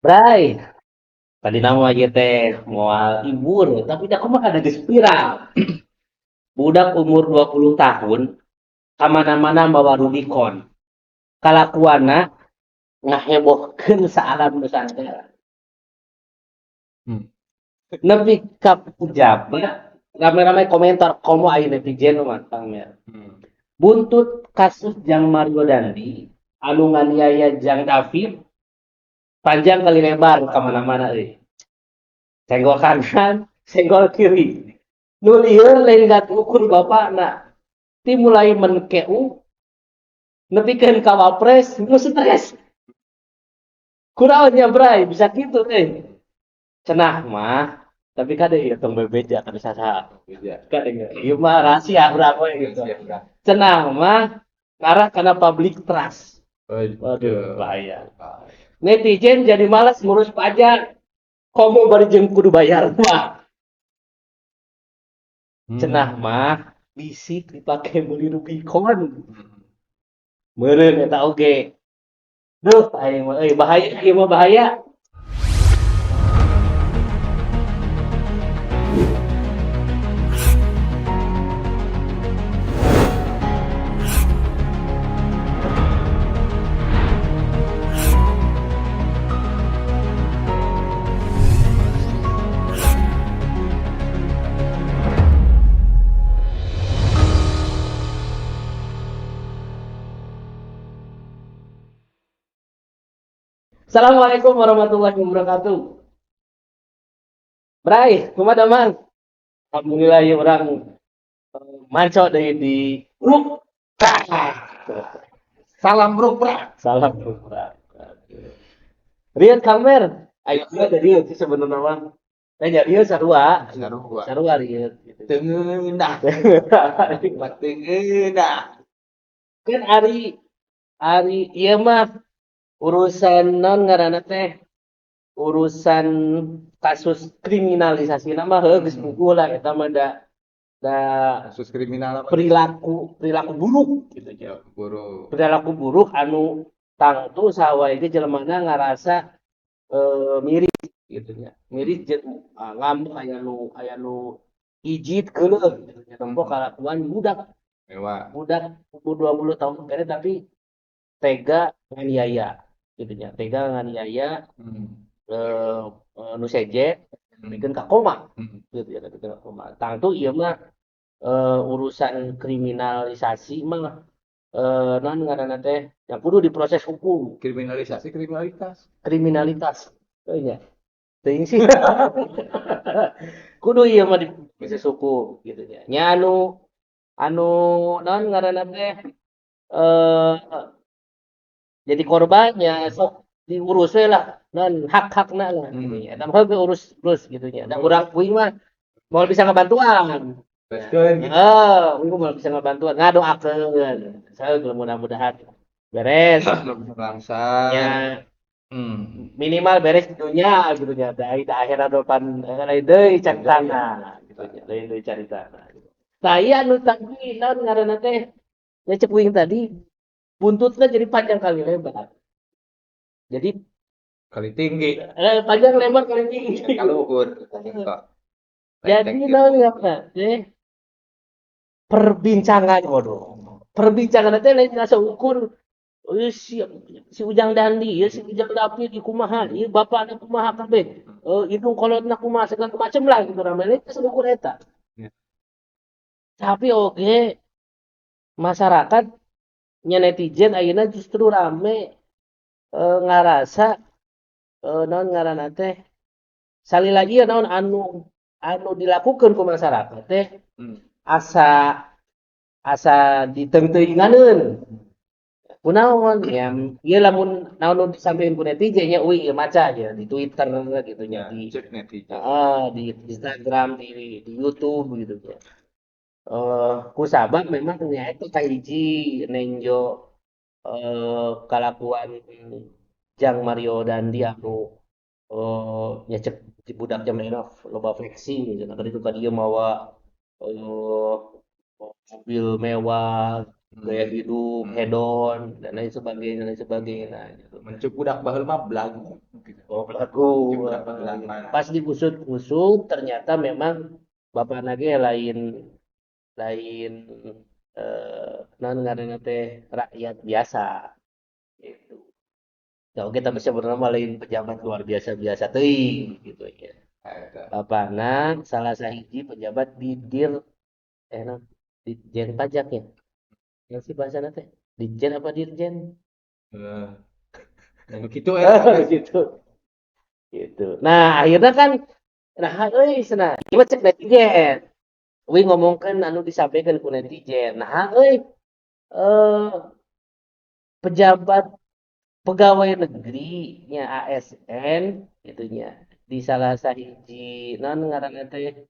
Bray, tadi nama ieu teh moal libur, tapi da kumaha da geus viral. Budak umur 20 tahun kamana-mana mawa Rubicon. Kalakuanna ngahebohkeun saalam Nusantara. Nepi ka pejabat rame-rame komentar komo aya netizen mah Kang Mer. Buntut kasus Jang Mario Dandi anu nganiaya Jang David panjang kali lebar kemana-mana euy. Senggol kanan, senggol kiri. Nu lieur lain ukur bapakna. Ti mulai menkeu nepikeun ka wapres nu stres. Kunaon nya Bray bisa kitu euy. Cenah mah tapi kade ieu tong bebeja ka saha. Kade ieu mah rahasia urang we gitu. Cenah mah ngarah kana public trust. Waduh, bahaya. Netizen jadi malas ngurus pajak. Komo bari jeung kudu bayar mah. Cenah mah bisik dipake meuli Rubicon. Meureun eta oge. Duh, aing mah euy bahaya ieu mah bahaya. Assalamualaikum warahmatullahi wabarakatuh. Bray, kumaha damang? Alhamdulillah ya orang manco dari di grup. Salam rupra. Salam rupra. Rian Kamer, ayo juga dari sih sebenarnya mah. Tanya rieu sarua. Sarua. Sarua rieu gitu. Teu ngeunah. Teu ngeunah. Kan ari ari ieu mah urusan non ngaranna teh urusan kasus kriminalisasi nama heuh geus puguh lah eta mah da kasus kriminal apa? Perilaku buruk gitu nya. Buruk. Perilaku buruk anu tangtu sawae ge jelemana ngarasa miris gitu nya. Miris jeung ngambek aya nu ijit keuleuh gitu nya. Tempo kalakuan budak mewah. Budak umur 20 tahun kene tapi tega nganiaya gitu nya. Tega nganiaya nu seje bikin ka koma gitu ya, bikin ka koma. Tangtu ieu mah urusan kriminalisasi mah naon ngaranna teh yang kudu diproses hukum. Kriminalisasi kriminalitas. Kriminalitas. Heuh nya. Teuing sih. Kudu ieu mah diproses hukum gitu nya. Nya anu naon ngaranna teh jadi korbannya sok diurus we lah non hak-hakna lah gitu nya. Eta mah urus terus gitu nya. Da urang kuing mah moal bisa ngabantuan. Bereskeun gitu. Heeh, kuing moal bisa ngabantuan, ngadoakeun. Saeung mudah-mudahan beres. Langsar. Nya. Minimal beres di dunia gitu nya. Da akhirat depan lain deui caritana gitu nya. Lain deui caritana. Tah ieu anu tadi naon ngaranna teh? Nya cek kuing tadi buntutnya jadi panjang kali lebar. Jadi kali tinggi. Panjang lebar kali tinggi. Kaluhur. Jadi naon ngaranna teh? Perbincangan, waduh. Perbincangan teh lain rasa ukur. Si Ujang Dandi, ya si Ujang David di kumaha, ieu bapakna kumaha kabeh. Indung kolotna kumaha segala macem lah gitu rame. Lain rasa ukur eta. Ya. Tapi oge masyarakat nya netizen ayeuna justru rame ngarasa naon ngaranna teh salila ieu naon anu dilakukeun ku masyarakat teh asa diteungteuinganeun. Kunaon ya ieu lamun naon nu disampaikan ku netizen nya euy ieu maca ya di Twitter gitu nya, di cek netizen. Heeh, di Instagram, di YouTube gitu nya. Ku sabab memang nya eta kahiji nenjo kalakuan Jang Mario Dandi anu nya cek budak jaman ayeuna loba flexing gitu. Nah, ka ditu ka dieu mawa mobil mewah. Gaya hidup, hedon dan lain sebagainya, lain sebagainya gitu. Mun ceuk budak baheula mah belagu gitu. Oh, belagu. Ceuk budak baheula mah. Pas diusut-usut ternyata memang bapakna ge lain lain naon ngaranna teh, rakyat biasa gitu. Ya oke, tapi sebenarnya mah lain pejabat luar biasa-biasa teuing gitu ya. Eta. Bapakna salah sahiji pejabat di Dir naon, Ditjen Pajak ya. Yang sih bahasana teh Ditjen apa Dirjen? Heeh. Anu kitu eta. Gitu. Gitu. Nah, akhirnya kan nah euy cenah, ieu mah cek netizen. Uing ngomongkeun anu disampaikan ku netizen. Nah, euy pejabat pegawai negeri nya ASN gitu nya di salah sahiji naon ngaranna teh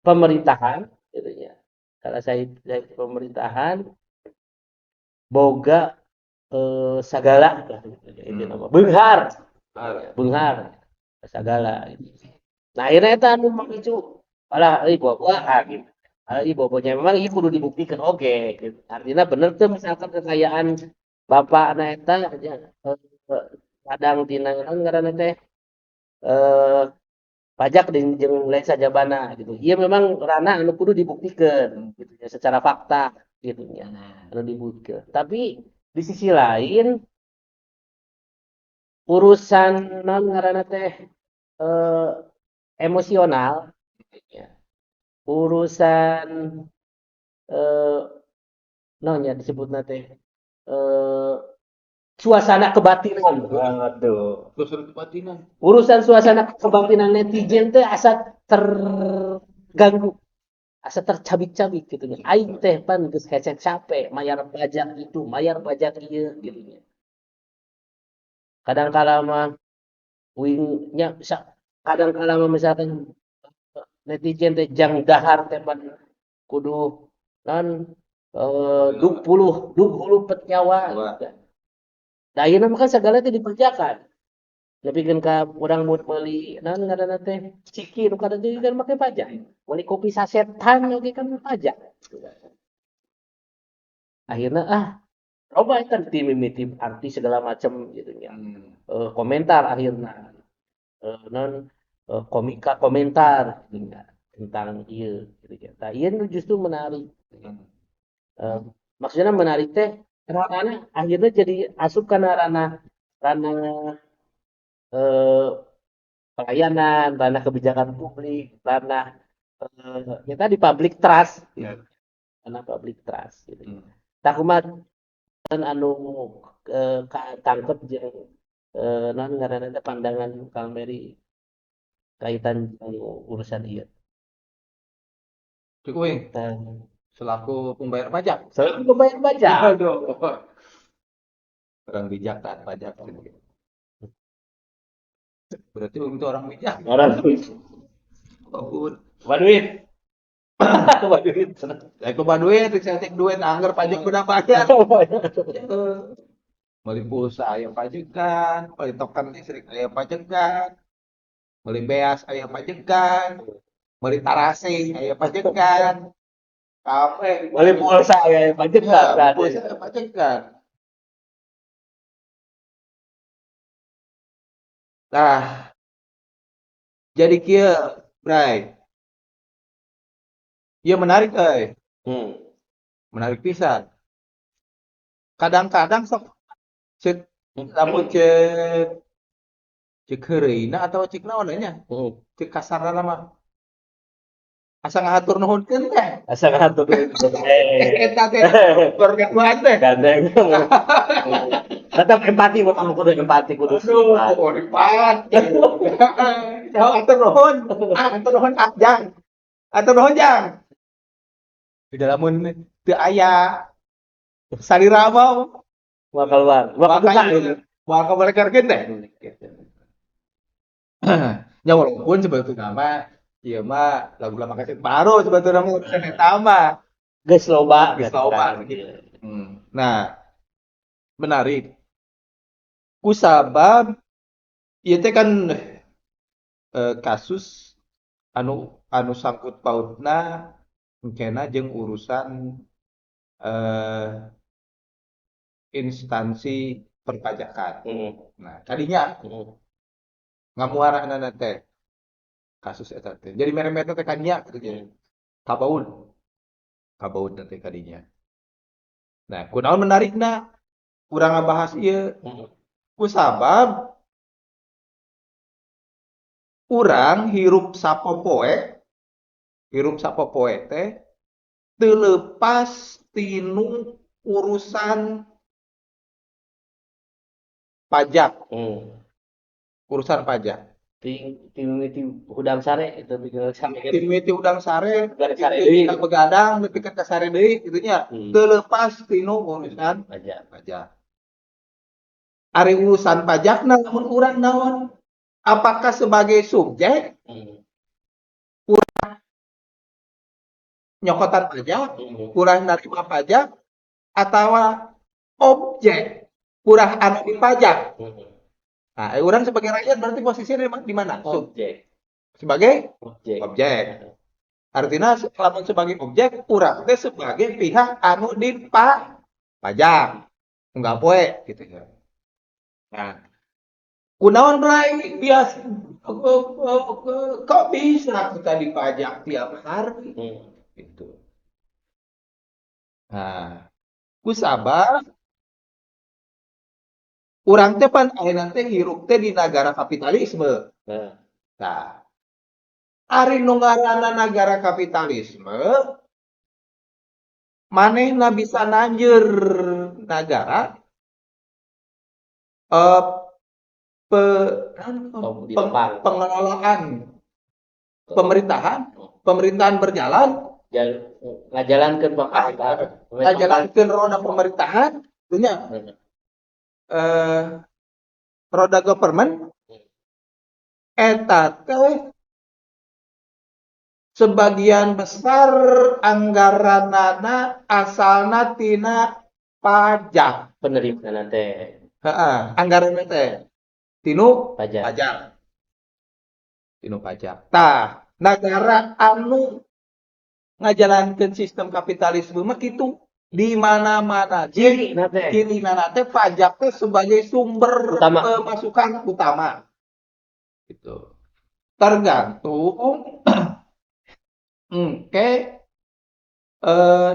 pemerintahan gitu nya. Salah sahiji pemerintahan boga sagala lah gitu nya, intina mah beunghar. Beunghar sagala gitu. Nah, akhirnya eta anu memicu alah euy boboan gitu. Alah ieu bobonya memang ieu kudu dibuktikan oge gitu. Artinya bener teu misalkan kekayaan bapakna eta nya kadang tina naon ngaranna teh pajak jeung lain sajabana gitu. Ieu memang ranah anu kudu dibuktikeun gitu nya secara fakta gitu nya. Anu dibuktikeun. Tapi di sisi lain urusan naon ngaranna teh emosional ya. Urusan naon nya disebutna teh suasana kebatinan. Aduh. Suasana kebatinan. Urusan suasana kebatinan netizen teh asa terganggu, asa tercabik-cabik gitu nya. Aing teh pan geus hese capek mayar pajak itu, mayar pajak ieu gitu nya. Kadang kala mah uing nya kadang kala mah misalkan netizen teh jang dahar teh pan kudu naon 20 pet nyawa gitu. Da ayeuna mah kan sagala teh dipajakan. Nepikeun ka urang mun meuli naon ngaranna teh ciki nu kada deui kan make pajak. Meuli kopi sasetan oge kan pajak. Akhirna loba eta ti mimiti artis segala macam gitu nya. Komentar akhirna. Naon komika komentar gitu nya tentang ieu gitu nya. Tah ieu nu justru menarik. Maksudnya menarik teh ranah akhirnya jadi asup kana ranah ranah pelayanan, ranah kebijakan publik, ranah ya tadi public trust gitu. Ya. Ranah public trust gitu. Tah kumaha anu katangkep jeung naon ngaranna teh pandangan Kang Meri kaitan jeung urusan ieu. Cukup, Wing. Selaku pembayar pajak. Selaku pembayar pajak. Aduh. Orang bijak taat pajak. Berarti Wing itu orang bijak. Orang bijak. Apapun. Loba duit. Loba duit. Rek loba duit, rek saeutik duit angger pajak kudu bayar. Meuli pulsa aya pajekan, meuli token listrik aya pajekan, meuli beas aya pajekan, meuli tarasi aya pajekan. Kabeh meuli pulsa aya pajekan. Ya, pulsa aya pajekan. Nah, jadi kieu, Bray. Ieu menarik euy. Menarik pisan. Kadang-kadang sok cek lamun cek cek heureuyna atawa cek naon nya? Cek kasarna mah. Asa ngahatur nuhunkeun teh. Asa ngahatur nuhun. Eta teh pergaulan teh. Gandeng. Tetap empati mun kamu kudu empati kudu. Aduh, empati. Jauh atur nuhun. Ah, atur nuhun ah, jang. Atur nuhun jang. Di dalam teu aya salira mah moal keluar. Moal kebuka. Moal kabarekerkeun teh. Ya walaupun sebetulnya mah ieu mah lagu lama kaset baru sebetulnya mah urusan eta mah. Geus loba, geus loba gitu. Nah, menarik. Kusabab ieu teh kan kasus anu sangkut pautna Engkena jeung urusan instansi perpajakan. Nah, tadinya ngamuaranana teh kasus eta teh. Jadi mere-mere teh kadinya gitu nya. Kabaun. Kabaun teh kadinya. Nah, kunaon menarikna urang ngabahas ieu? Kusabab urang hirup sapopoe teh teu leupas tinu urusan pajak. Urusan pajak. Ti ti hudang sare itu bikin sare. Ti hudang sare, sare deui, begadang nepi ka sare deui kitu nya. Teu leupas tinu urusan pajak. Pajak. Ari urusan pajakna lamun urang naon? Apakah sebagai subjek kurang nyokotan pajak, kurang nerima pajak, atau objek kurang anu dipajak? Nah, orang sebagai rakyat berarti posisinya di mana? Objek. Sebagai objek. Objek. Artinya lamun sebagai objek, urang teh sebagai pihak anu dipajak. Enggak poe gitu ya. Nah, kunaon bray biasa kok bisa kita dipajak tiap hari? Gitu. Nah, kusabab urang teh pan ayeuna teh hirup teh di negara kapitalisme. Nah, ari nu ngaranna negara kapitalisme manehna bisa nanjeur nagara pengelolaan pemerintahan berjalan, ngajalankeun pemerintahan, ngajalankeun roda pemerintahan, nya roda government eta teh sebagian besar anggaranana asalna tina pajak penerimaan teh. Heeh, anggaran teh tinu pajak. Pajak. Tinu pajak. Tah, negara anu ngajalankeun sistem kapitalisme mah kitu di mana-mana. Cirina teh. Cirina teh pajak teh sebagai sumber utama, pemasukan utama. Gitu. Tergantung engke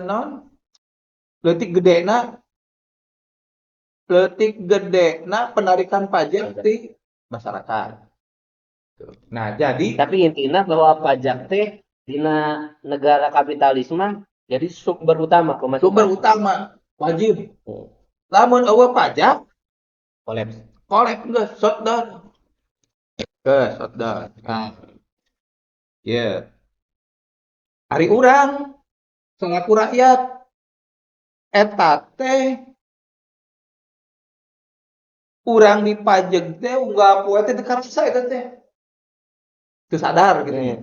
non leutik gedena penarikan pajak di masyarakat. Nah, jadi tapi intinya bahwa pajak teh dina negara kapitalisme jadi sumber utama pemasukan. Sumber utama wajib. Lamun eueuh pajak kolaps. Kolaps geus shutdown. Geus shutdown. Nah. Ye. Ari urang selaku rakyat eta teh urang dipajeg teh unggal poe teh teu karasa eta teh. Teu sadar gitu nya.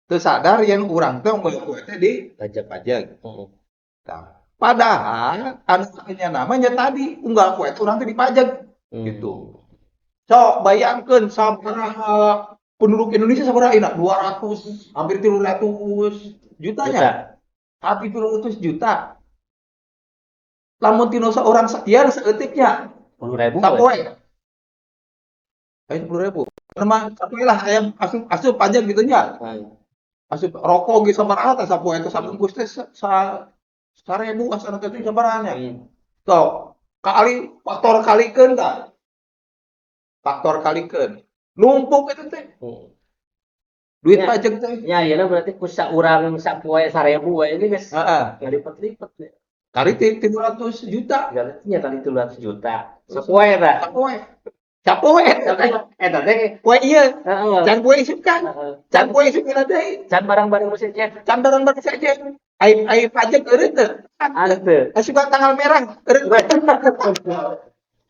Teu sadar yang urang teh unggal poe teh di pajak. Nah, padahal anu namanya tadi unggal poe teh urang teh dipajeg gitu. Sok bayangkeun sabaraha penduduk Indonesia sabaraha ayeuna 200 hampir 300 jutanya. Hampir 300 juta. Lamun tinu saurang sekian saeutiknya 10.000 sapoe. 10.000. Mah sapoe lah ayam asup pajak gitu nya. Asup rokok ge sabaraha teh sapoe teh sabungkus teh 1.000 asana teh sabaraha nya. Sok kali faktor kalikeun tah. Faktor kalikeun. Numpuk itu teh. Duit ya, pajak teh. Ya, ieu berarti ku saurang sapoe 1.000 we ini geus. Heeh. Ngalipet-lipet. Kali 300 juta. Nya kali 300 juta. Sapoe tah. Sapoe. Sapoe eta teh poe ieu. Heeh. Can poe isuk kan. Can poe isuk kana deui. Can barang-barang nu sejen. Can barang-barang sejen. Ai pajak eureun teu. Henteu. Asup tanggal merah eureun.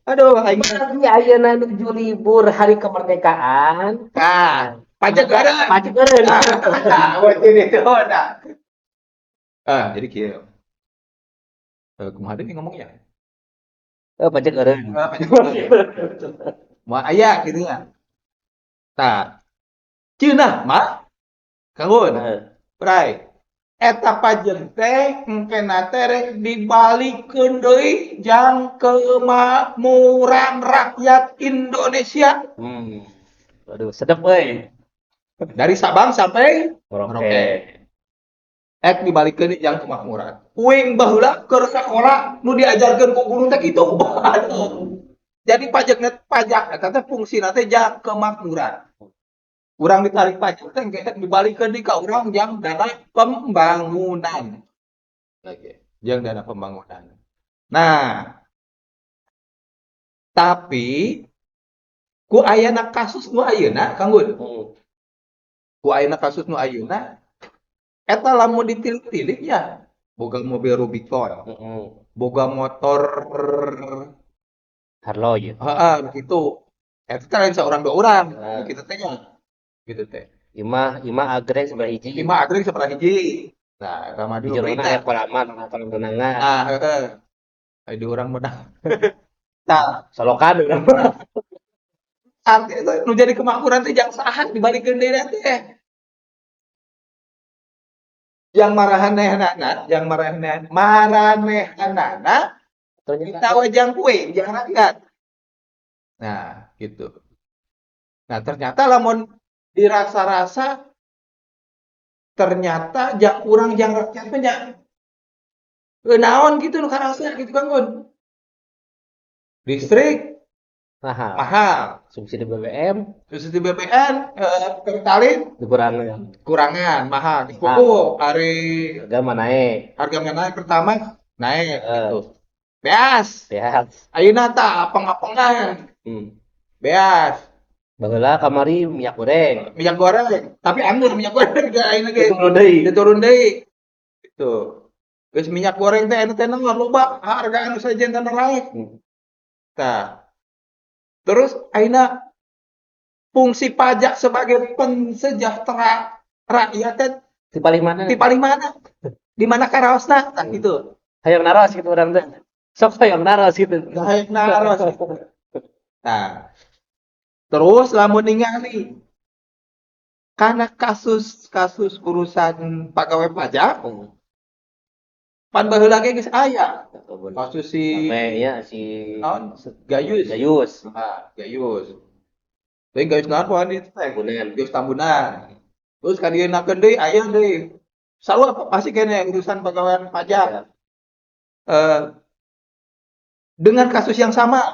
Aduh, aing berarti ayeuna nuju libur hari kemerdekaan. Nah, pajak eureun. Pajak eureun. Ah, ini tuh nah. Ah, jadi kieu. Kumaha deui ngomongnya? Pajak eureun. Pajak eureun. Moal aya kitu nya. Tah. Ceunah mah Kang Gun. Bray. Eta pajak teh engkena teh rek dibalikeun deui jang kemakmuran rakyat Indonesia. Waduh, sedep euy. Dari Sabang sampai Merauke. Merauke. Ek dibalikeun deui jang kemakmuran. Uing baheula keur sakola nu diajarkeun ku guru teh kitu. Aduh. Jadi pajak pajak eta teh fungsina teh jang kemakmuran. Urang ditarik pajak teh engke dibalikeun deui ka urang jang dana pembangunan. Oke, jang dana pembangunan. Nah, tapi ku ayana kasus nu ayeuna, Kang Gun. Ku ayana kasus nu ayeuna eta lamun ditilik-tilik ya boga mobil Rubicon, boga motor Harley. Heeh, gitu. Eta teh lain seorang dua orang, gitu teh nya. Gitu teh. Imah imah agreng sabaraha hiji. Imah agreng sabaraha hiji. Nah, eta mah Di jerona berita. Aya kolaman, kolam renangan. Nah, heeh. Aya di urang mah. Tah, Solokan urang mah. Artinya nu jadi kemakmuran teh jang saha dibalikeun deui teh. Yang marahanehanana, yang maranehanana Ternyata kita jang kue, jang rakyat. Nah, gitu. Nah, ternyata lamun dirasa-rasa ternyata jang urang jang rakyat mah nya naon gitu nu karasa gitu, Kang Gun. Listrik mahal. Mahal. Subsidi BBM Subsidi BBM, Pertalite dikurangan. Kurangan, mahal. Mahal. Oh, hari Harga mah naik. Harga mah naik, pertama naik gitu. Beas. Beas. Ayeuna tah apeng-apengan. Beas. Baheula kamari minyak goreng. Minyak goreng, tapi anggur minyak goreng ge ayeuna ge. Turun deui. Diturun deui. Gitu. Geus minyak goreng teh anu teh naon loba harga anu sejen teh naik. Tah. Terus ayeuna fungsi pajak sebagai pensejahtera rakyat teh Di paling mana? Di paling mana? Di mana karaosna? Tah gitu. Hayang naros gitu urang teh. Sok hayang naros gitu. Hayang naros. Nah, terus lamun ningali karena kasus-kasus urusan pegawai pajak, pan baheula ge geus aya kasus si Rame ya si naon? Gayus. Gayus. Ah, Gayus. Deui Gayus naon poho itu teh? Tambunan. Gayus Tambunan. Terus kan dienakeun deui aya deui. Sarua pasti kene urusan pegawai pajak. Dengan kasus yang sama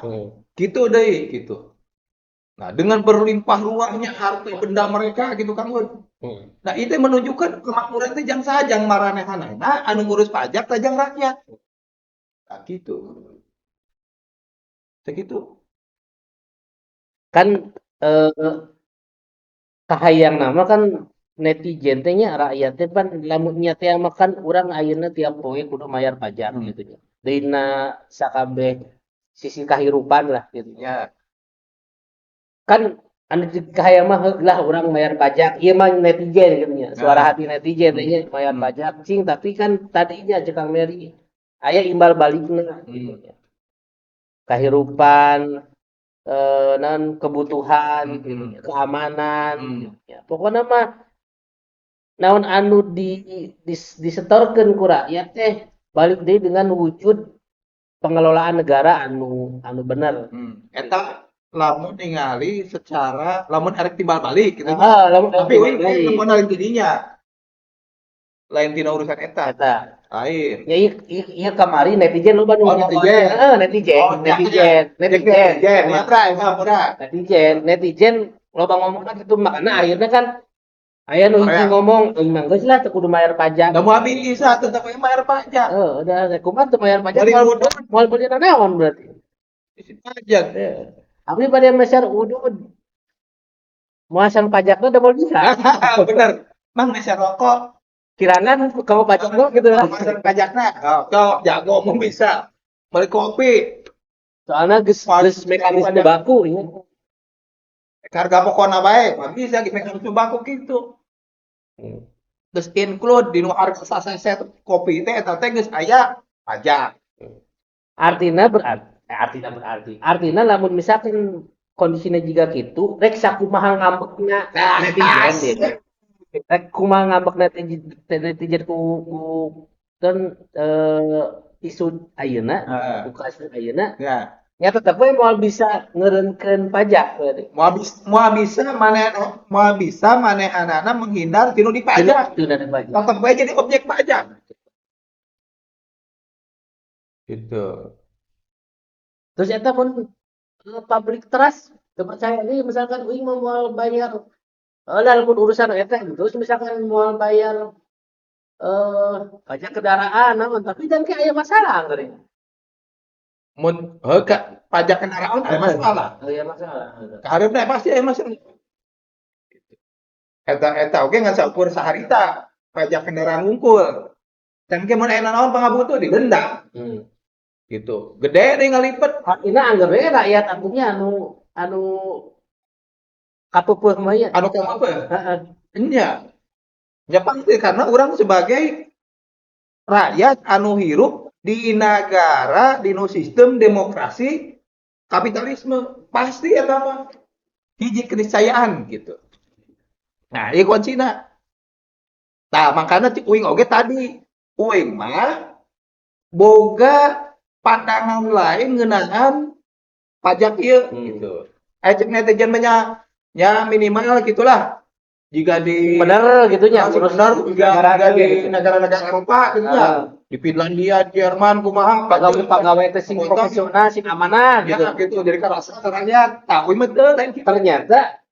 gitu deui gitu. Nah, dengan berlimpah ruahnya harta benda mereka gitu, Kang Gun. Nah, itu menunjukkan kemakmuran teh jang saha, jang maranehanana anu ngurus pajak teh jang rakyat. Nah, gitu. Segitu. Kan kahayang nama kan netizen teh nya, rakyat teh pan lamun nya teh mah kan urang ayeuna tiap poe kudu mayar pajak gitu nya. Dina sakabeh sisi kahirupan lah gitu. Kan anu kahayang mah heug lah urang mayar pajak, ieu mah netizen gitu nya. Suara hati netizen teh nya mayar pajak cing, tapi kan tadinya cek Kang Meri aya imbal balikna gitu nya. Kahirupan non kebutuhan gitu nya, keamanan gitu nya. Pokokna mah naon anu disetorkeun ku rakyat teh balik deui dengan wujud pengelolaan negara anu anu bener. Eta lamun ningali secara lamun erek timbal balik gitu. Ah, lamun erek Tapi timbal we balik. Lamun lain tidinya. Lain tina urusan eta. Eta. Lain. Ya ieu ieu ieu kamari netizen loba nu Oh, netizen. Heeh, netizen, Oh, netizen, netizen. Netizen. Ya, pra, ya, pra. Netizen, netizen loba ngomongna gitu, makanya akhirnya kan aya nu hiji Aya. ngomong, "Euy mah geus lah teu kudu bayar pajak." Da moal bisa tetep we bayar pajak. Heeh, udah kumaha teu bayar pajak Beli moal udud. Moal beuli naon berarti. Isi pajak. Heeh. Abdi bade meser udud. Muasan pajakna da moal bisa. Bener. Mang meser rokok. Kirangan kamu pajak lo gitu lah. Meser pajakna. Oh, kok jago mau bisa. Beli kopi. Soalnya geus geus mekanisme Pajak. Baku ya. Harga pokokna bae, mah bisa geus mekanisme baku gitu. Geus include di nu harga saseset kopi teh eta teh geus aya pajak. Artinya berarti artinya berarti artinya lamun misalkan kondisinya jika gitu rek sakumaha ngambekna Nah, netizen gitu. Rek kumaha ngambek netizen netizen ku kan isu ayeuna, ku kasus ayeuna. Ya tetep we moal bisa ngeureunkeun pajak berarti. Moal bisa manehanana menghindar tinu dipajak. Tinu dipajak. Tetep we jadi objek pajak. Gitu. Terus eta mun public trust teu percaya deui, misalkan uing mah moal bayar lah pun urusan eta, terus misalkan moal bayar pajak kendaraan naon, tapi dan aya masalah geuning. Mun heuh ka pajak kendaraan aya masalah. Aya masalah. Kahareupna pasti aya masalah. Eta eta oge ngan saukur saharita pajak kendaraan wungkul. Dan ke mun aya naon pangabutuh didenda. Gitu. Gede deui ngalipet. Artinya anggap we rakyat artinya anu anu kapeupeuh mah nya. Anu kapeupeuh. Heeh. Nya. Ya pasti karena urang sebagai rakyat anu hirup di negara di nu sistem demokrasi kapitalisme pasti eta mah hiji keniscayaan gitu. Nah, ieu kuncina. Tah, makana cik uing oge tadi, uing mah boga pandangan lain ngeunaan pajak ieu gitu. Aya cek netizen mah nya minimal gitulah. Jika di Bener gitu nya. Langsung bener juga di negara-negara Eropa gitu ya. Di Finlandia, Jerman kumaha. Pegawai teh sing profesional, sing amanah gitu. Gitu. Ya, gitu. Jadi kerasa rakyat. Tah, uing mah teu lain kitu. Ternyata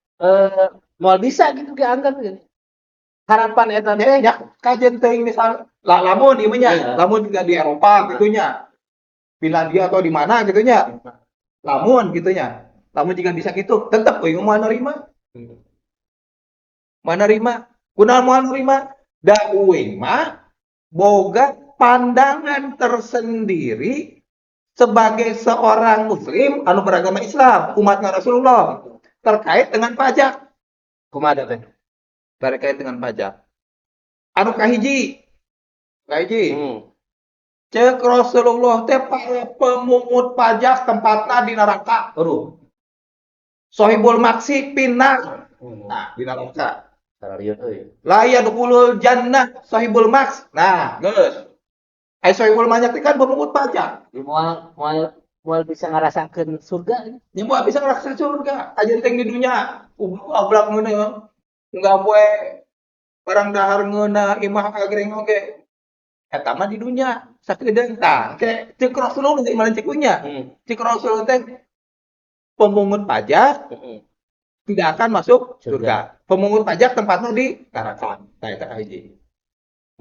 moal bisa gitu ke angkat gitu. Harapan eta teh Ya, kajen teuing misal lah lamun ieu mah nya, lamun juga di Eropa gitu nya. Finlandia atau di mana gitu nya. Lamun gitu nya. Lamun jika bisa gitu, tetep uing moal nerima. Moal nerima. Kunaon moal nerima? Da uing mah boga pandangan tersendiri sebagai seorang muslim anu beragama Islam, umatna Rasulullah, terkait dengan pajak. Kumaha teh? Terkait dengan pajak. Anu kahiji, kahiji. Cek Rasulullah teh para pemungut pajak tempatna di neraka. Aduh. Sohibul maksi finnar. Nah, di neraka. Sararieu euy. La yadkhulul jannah sohibul maks. Nah, geus. Ai sohibul majak teh kan pemungut pajak. Moal moal moal bisa ngarasakeun surga. Nya moal bisa ngarasakeun surga. Kajen teh di dunya ablak ngeunah. Enggak poe barang dahar ngeunah imah agreng oge. Eta mah di dunya sakedeung tah. Ke cek Rasulullah teh malah cek nya. Cek Rasulullah teh pemungut pajak tidak akan masuk Surga. Surga. Pemungut pajak tempatnya di neraka. Nah, eta kahiji.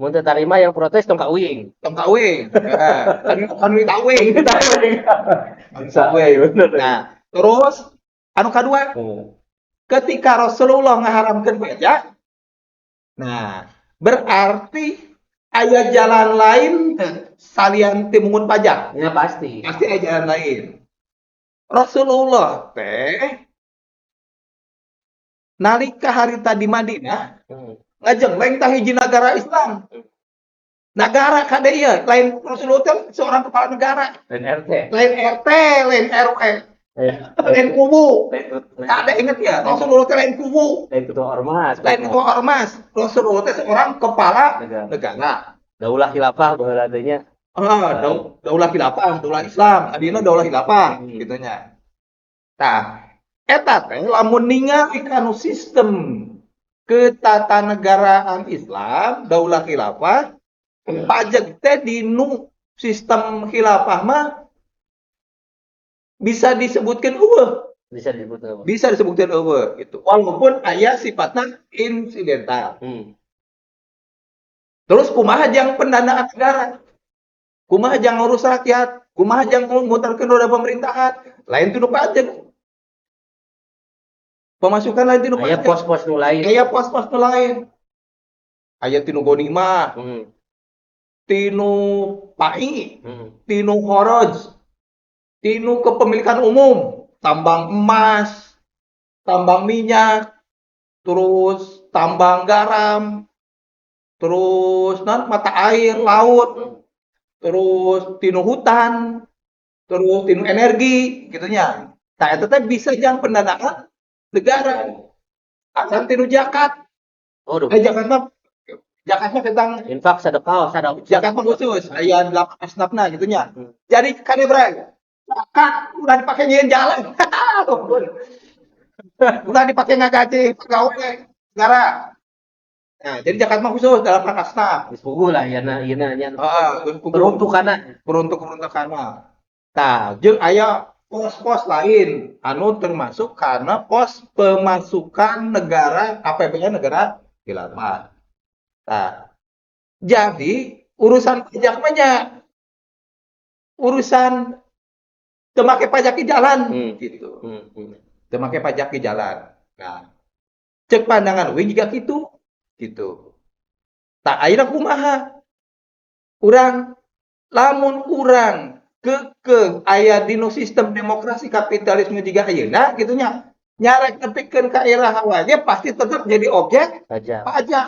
Mun teu tarima yang protes tong ka uing. Tong ka uing. Heeh. Anu ditawing. Bisa we bener. Nah, terus anu kadua, ketika Rasulullah ngaharamkeun pajak, nah, berarti aya jalan lain teu salian ti mungut pajak. Ya pasti. Pasti aya jalan lain. Rasulullah teh nalika harita di Madinah ngajengleng tah hiji nagara Islam. Nagara kade ieu, lain Rasulullah teh seorang kepala negara, Lain RT. Lain RT, lain RW, lain kubu. Kade inget ya, Rasulullah teh lain kubu, Lain ketua ormas. Lain ketua ormas. Rasulullah teh seorang kepala Negara. Negara. Daulah khilafah baheula teh nya. Ah, daulah khilafah, daulah Islam, adina daulah khilafah gitu nya. Tah, eta teh lamun ningali kanu sistem ketatanegaraan Islam, daulah khilafah, pajak teh dinu sistem khilafah mah bisa disebutkan eueuh, Bisa disebut apa? Bisa disebutkan eueuh gitu. Walaupun aya sifatna insidental. Terus kumaha jang pendanaan negara? Kumaha jang ngurus rakyat? Kumaha jang muterkeun roda pemerintahan? Lain tinu pajak. Pemasukan lain tinu Aya pajak. Pos-pos nu lain. Aya pos-pos nu lain. Aya tinu gonimah, tinu pai, tinu kharaj, tinu kepemilikan umum, tambang emas, tambang minyak, terus tambang garam, terus non mata air laut, terus tinu hutan, terus tinu energi, gitu nya. Nah, itu teh bisa jang pendanaan negara. Akan tinu zakat. Oh, Eh, zakat mah, zakat mah tentang infak, sedekah, sedekah. Zakat mah khusus aya 8 asnafna gitu nya. Jadi kade, Bray, zakat udah dipakai nyieun jalan. Udah dipakai ngagaji pegawai negara. Nah, jadi zakat mah khusus 8 asnaf. Geus puguh lah ieu na ieu na nya. Heeh, geus puguh. Peruntukanna. Peruntuk-peruntukan mah. Tah, jeung aya pos-pos lain anu termasuk karena pos pemasukan negara APBN negara khilafah. Nah, jadi urusan pajak mah nya urusan teu make pajak di jalan gitu. Teu make pajak di jalan. Nah, cek pandangan uing juga gitu gitu. Tah, ayeuna kumaha? Urang lamun urang keukeuh aya dinu sistem demokrasi kapitalisme jiga ayeuna gitu nya. Nyarek nepikeun ka era wae pasti tetap jadi objek Pajak. Pajak.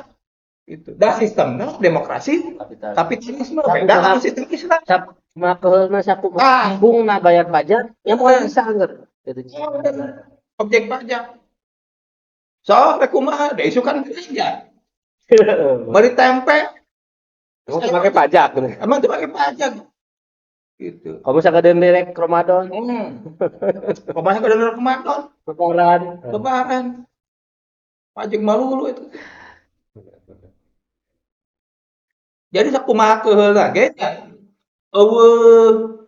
Gitu. Da sistemna demokrasi Kapital. Kapitalisme Tapi beda kumaha- anu sistem Islam. Cap makeulna sakumaha Ah. embungna bayar pajak, ya moal bisa angger gitu. Objek pajak. Sok rek kumaha, da isukan kerja. Beli tempe. Emang teu make pajak gitu. Emang teu pakai pajak. Gitu. Kamu sakadeun direk Ramadan, Pokoknya kada Ramadan, Lebaran. Lebaran. Pajak malulu itu. Jadi sakumaha keheula ge euweuh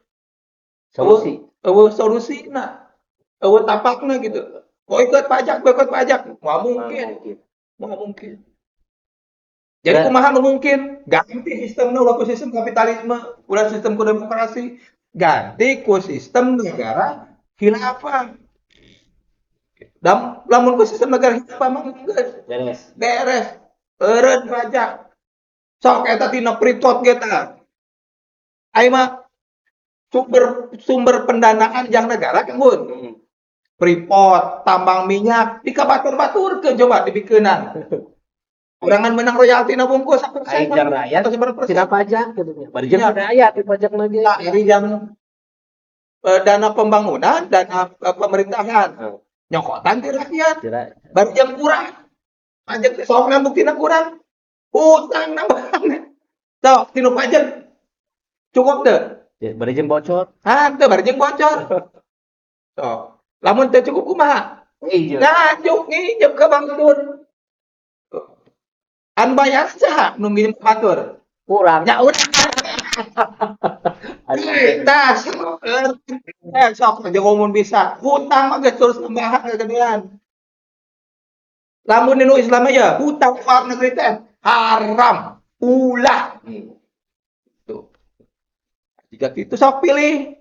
Solusi. Euweuh solusina. Euweuh tapakna gitu. Boikot pajak, boikot pajak. Moal mungkin. Moal mungkin. Jadi kumaha nu mungkin? Ganti sistemna ulah ku sistem kapitalisme, ulah sistem ku demokrasi, ganti ku sistem negara khilafah. Dan lamun ku sistem negara khilafah mah geus Beres. Beres. Eureun pajak. Sok eta tina Freeport ge tah. Aya mah sumber sumber pendanaan jang negara kan, Bun. Freeport, tambang minyak, dikabatur-baturkeun coba dibikeunan. Urangan menang royalti na bungkus 1% Aing jang rakyat atau seberapa persen. Tina pajak gitu nya. Bari jeung Iya. rakyat di pajak lagi. Nah, ini yang dana pembangunan, dana pemerintahan. Nyokotan ti rakyat. Tidak. Baru yang kurang. Pajak sok buktina kurang. Utang nambahan. Sok tinu pajak. Cukup teu? Ya, bari jeung bocor. Ah, teu, bari jeung bocor. Sok. Lamun teu cukup kumaha? Iya. Ngajuk nginjem ka batur. Anu bayar saha nu nginjem ka batur? Kurang. Ya udah. Kita sok aja ngomong bisa. Hutang mah geus terus nambahan kegedean. Lamun nu Islam aja hutang luar negeri teh haram, ulah. Tuh. Jika itu sok pilih.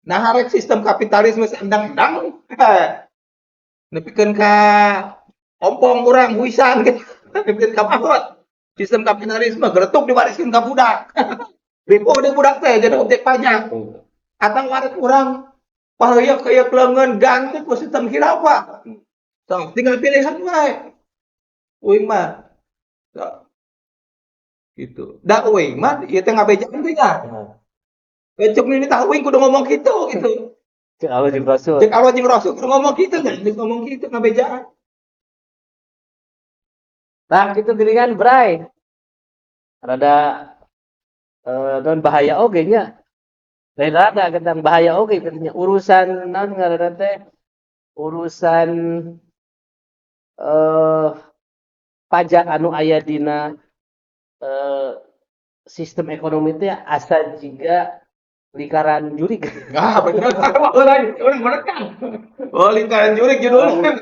Nah, harek sistem kapitalisme endang-endang. Nepikeun ka ompong urang huisan gitu. Nepikeun ka maot. Sistem kapitalisme geretuk diwariskeun ka budak. Ripuh deui budak teh jadi objek pajak. Atau arek urang paheuyeuh keuyeuh leungeun ganti ku sistem khilafah. Sok tinggal pilihan wae. Uing mah. Sok. Gitu. Da uing mah ieu teh ngabejaan teh nya. Cek ini tah uing kudu ngomong gitu gitu. Cek Allah jeung Rasul. Cek Allah jeung Rasul kudu ngomong gitu nya, geus ngomong gitu ngabejaan. Nah, gitu geuningan, Bray. Rada non bahaya oge nya. Lain rada tentang bahaya oge katanya urusan naon ngaranna teh, urusan pajak anu aya dina sistem ekonomi teh asa jiga lingkaran jurig. Ah, bener. Orang orang merekam. Oh, lingkaran jurig judulnya.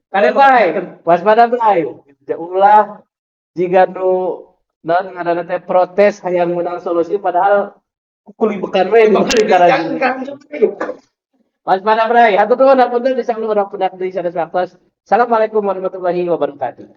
Kade, Bray, waspada, Bray. Ulah jiga nu naon ngaranna teh protes hayang menang solusi padahal kulibekan we di lingkaran jurig. Waspada, Bray. Hatur nuhun, hapunten bisa lu urang pundak deui sanes waktos. Assalamualaikum warahmatullahi wabarakatuh.